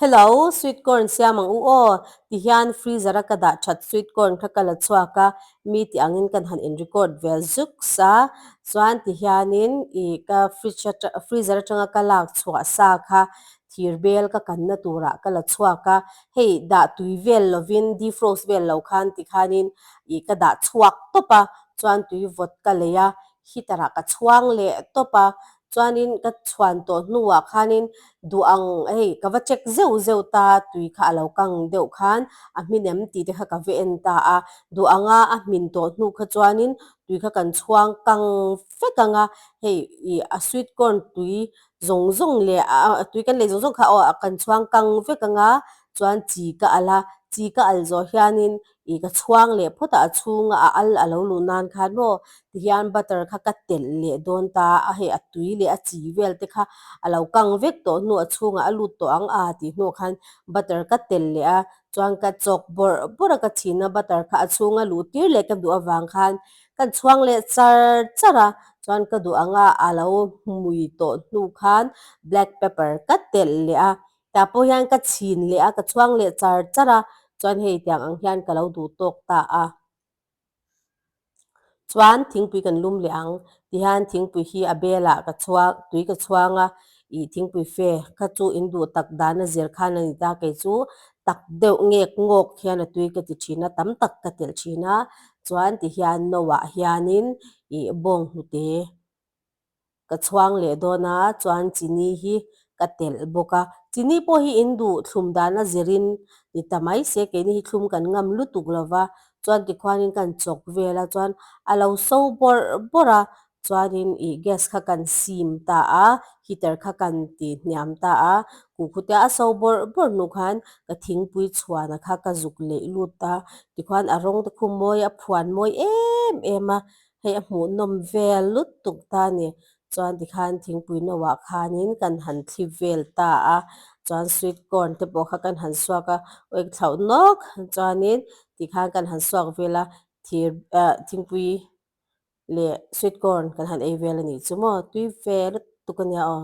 Hello, sweet corn siam ang u aw, tihian freezer a ka dah that sweet corn kha ka la chhuak a, mi tih angin kan han in record vel zuks a, chuan tihianin ih ka fridge atang freezer atanga ka lak chhuah sa kha thir bel ka kanna turah ka la chhuak a, hei dah tui vel lovin defrost vel lo khan tikhanin ih ka dah chhuak tawp a, chuan tui vawt ka lei a, heater ah ka chhuang leh tawp a, chuanin ka chhuan tawh hnuah khanin duh ang hei ka va check zeuh zeuh ta tui kha a lo kang deuh khan a hmin em tih te kha ka va en ta a, duh anga a hmin tawh hnu kha chuanin tui kha kan chhuang kang vek ang a, hei ih a sweet corn tui zawng zawng leh a tui kan lei zawng zawng kha aw kan chhuang kang vek ang a, chuan chi ka alh a, chi ka alh zawh hianin Ih ka chhuang leh phawt a, a chhunga a al a lo luh nan khan maw tihian butter kha ka telh leh dawn ta a, hei a tui leh a chi vel te kha a lo kang vek tawh hnu a chhungah a lut tawh ang a tih hnuah khan butter ka telh leh a, chuan ka chawk bawrh bawrh a ka chhin a butter kha a chhunga luh tir leh ka duh avang khan kan chhuang leh char char a, chuan ka duh anga a lo hmui tawh hnu khan black pepper ka telh leh a. Tah pawh hian ka chhin leh a, ka chhuang leh char char a, chuan hei tiang ang hian ka lo duh tawk ta a. Chuan thingpui kan lum leh ang tihian thingpui hi a belah ka chhuang tui ka chhuang a, ih thingpui fe kha chu in duh tak dan a zir khan a ni ta, kei chu tak deuh ngek ngawk hian a tui ka ti thin a, tam tak ka telh thin a, chuan tihian no ah hianin ih bawnghnute. Ka chhuang leh dawn a, chuan chini hi ka telh bawk a. Chini pawh hi in duh thlum dan a zirin ni ta mai se, keini hi thlum kan ngam lutuk lo va, chuan tikhuanin kan chawk vel a, chuan a lo so bawrh bawrh a, chuanin ih gas kha kan sim ta a, heater kha kan ti hniam ta a, kuhkhute a so bawrh bawrh hnu khan ka thingpui chhuana kha ka zuk leih lut a, tikhuan a rawng te khu mawi a phuan mawi em em a, Hei a hmuhnawm vel lutuk ta a ni. Chuan tikhan thingpui no ah khanin kan han thli vel ta a, chuan sweet corn te pawh kha kan han suak a, awih thlauh nawk chuanin tikhan kan han suak vel a, thir ah thingpui leh sweet corn kan han ei vel a nih chu maw tui ve lutuk a nia aw.